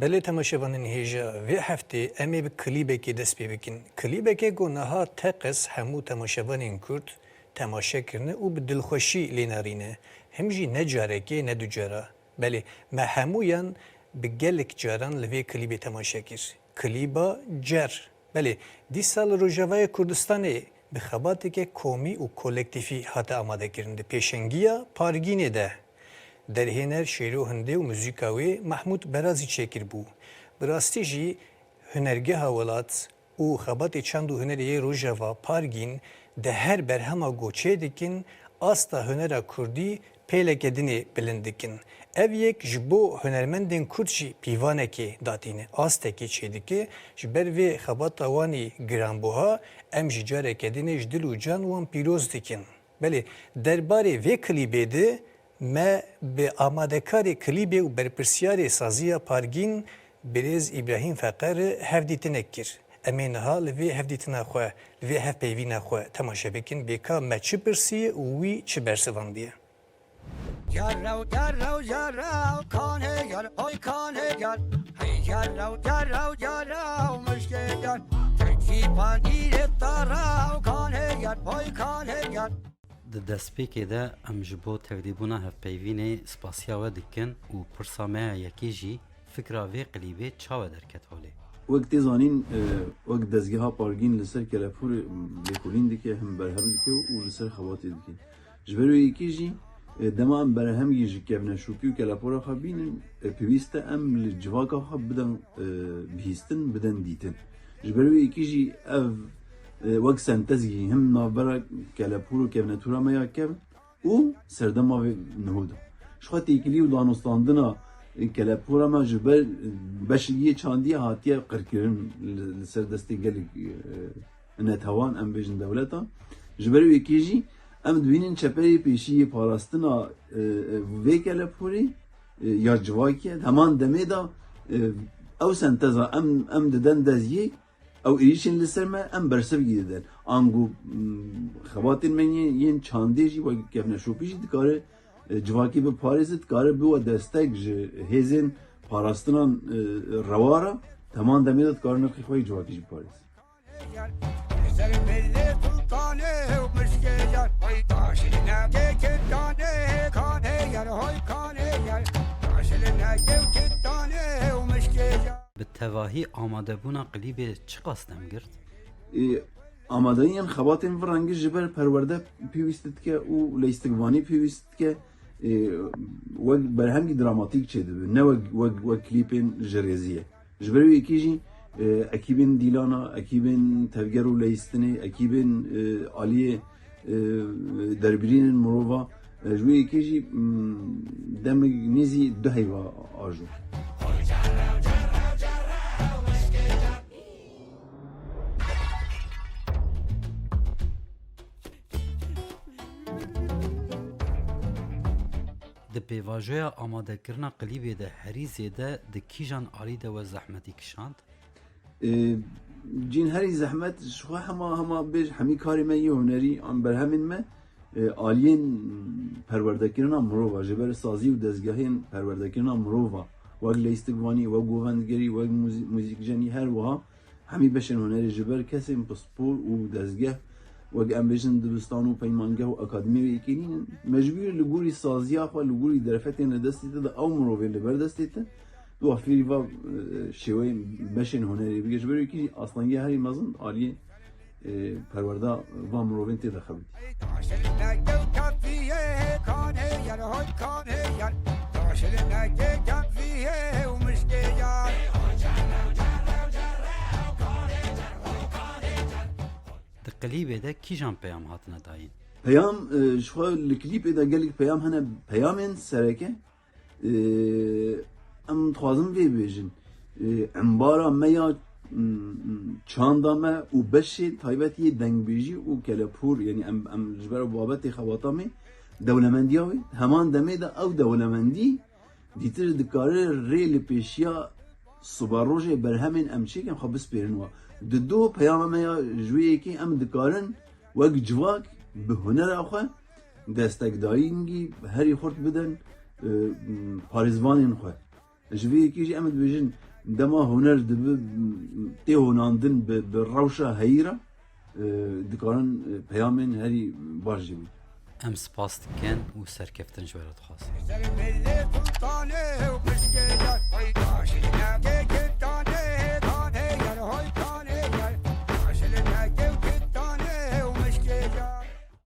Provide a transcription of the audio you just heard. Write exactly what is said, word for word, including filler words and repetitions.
Belê temaşevanên hêja, vê heftê em ê bi klîbekê dest pê bikin. Klîbeke ku niha teqez hemû temaşevanên Kurd temaşe kirine û bi dilxweşî lênerîne. Him jî ne carekê ne du cara. Belê, me hemûyan bi gelek caran li vê klîbê temaşe kir. Klîba Cer. Belê, dîsa li Rojavayê Kurdistanê bi xebateke komî û kolektîfî hate amadekirin di pêşengiya Pargînê de. Derhêner Şêro Hindê û muzîka wê Mehmûd Berazî çêkiribû. Bi rastî jî Hunergeha Welat û Xebatê Çand û Hunerê yê Rojava Pargîn di her berhema ku çêdikin, asta hunera kurdî pêleke dinê bilind dikin. Ev yek ji bo hunermendên kurd jî pîvanekê datîne, astekê çêdike. Ji ber vê xebata wan î giranbuha, em jî careke dinê ji dil û can wan pîroz dikin. Belê, derbarê vê klîbê de me bi amadekarê klîbê û berpirsiyarê saziya Pargîn, birêz Îbrahîm Feqe re hevdîtinek kir. Em ê niha li vê hevdîtina xwe, li vê hevpeyvîna xwe temaşe bikin, bê ka me çi pirsiye û wî çi bersivandiye. Gerrew, gerrew, gerrew, kanê ger, hoy kanê ger. Hey gerrew, gerrew, gerrew, mişkê ger. Tekî pandîrê tarew, kanê ger, hoy kanê ger. Di destpêkê de em ji bo tevlîbûna hevpeyvînê spasiya we dikin û pirsa me ya yekê jî fikra vê klîbê çawe derket holê? Wek tê zanîn, e, wek dezgeha Pargîn li ser kelepûrê lêkolîn dike, him berhev dike û li ser xebatê dike. Ji ber wê yekê jî, e, dema em berhemgî ji kevneşopî û kelepora xwe bînin, e, pêwîst e em li civaka xwe bidin, e, bihîstin, bidin dîtin. Ji ber wê yekê jî ev, e, wek sentezgî him navbera kelepûr û kevnetûra me ya kevn û serdema vê niho de. Ji xwe têkilî û danûstandina, e, kelepûra me ji ber, e, beşê yê çandiyê hatiye qirkirin li, li ser destê gelek, e, netewan, em bêjin dewletan. Ji ber wê yekê jî em dibînin çeperê pêşî yê parastina, e, e, vê kelepûrê, e, ya civakî ye. Heman demê de, e, ew senteza em, em diden dezgê, ew êrîşên li ser me, em bersivgî didin. Ango, mm, xebatên me yên, yên çandê jî wek kevneşopî jî dikare, e, civakî biparêze, dikare biwe destek ji hêzên parastinan, e, rewa re. Heman demê de dikare nirxê xwe yê civakî jî biparêze. Bi tevahî amadebûna klîbê çiqas dem girt? Ê, amadeyiyên xebatên vî rengî ji ber perwerde pêwîst dike û leyîstikvanî pêwîst dike. Ê, wek berhemgî dramatîk çêdibe, ne wek, wek, wek klîpên ji rêziyê. Ji ber wê yekê jî, e, ekîbên dîlana, ekîbên tevger û leyîstinê, ekîbên, e, aliyê, e, derbirînên mirova, e, ji wê yekê jî, mm, demik nêzî du heyva ajo. Di pêvajoya amadekirina klîbê de herî zêde di kîjan alî de we zehmetî kişand? Ê, cîn herî zehmet, ji xwe hema, hema bêj, hemî karê me yê hunerî an berhemên me, ê, aliyên perwerdekirina mirova, ji ber sazî û dezgehên perwerdekirina mirova, wek leyîstikvanî, wek govendgerî, wek muzî-, muzîkjenî, her wiha hemî beşên hunerê ji ber kesên pispor û dezgeh, wek em bêjin dibistan û peymangeh û akademî wê yekê nînin. Mecbûr li gorî saziya xwe, li gorî derfetên li destê te de ew mirovên li ber destê te, tu fêrî va, e, şêweyên beşên hunerê bike. Ji ber wê yekê jî astengiya herî mezin aliyê, e, perwerda van mirovên tê de xebitî. Di klîbê de kîjan peyam hatine dayîn? Peyam, e, ji xwe li klîpê de gelek peyam hene. Peyamên sereke, e, em dixwazin vê bêjin. E, embara me ya, m, m, çanda me û beşê taybet yê dengbêjî û kelepûr, yanî em, em ji ber babetê xebata me dewlemendiya wê, heman demê de ew dewlemendî dîtir dikare rê li pêşiya siberojê berhemên em çêkin xwe bispêrin we. Di do peyama me ya ji wê yekê em dikarin wek civak bi hunera xwe destekdayîngî herî xurt bidin, e, parêzvanên xwe. Ji vê yekê jî em dibêjin, Dema huner dibi tê honandin bi, bi rewşa heyî re, e, dikarin, e, peyamên herî baş jî bî. Em spas dikin û serkeftin ji we re dixwazin.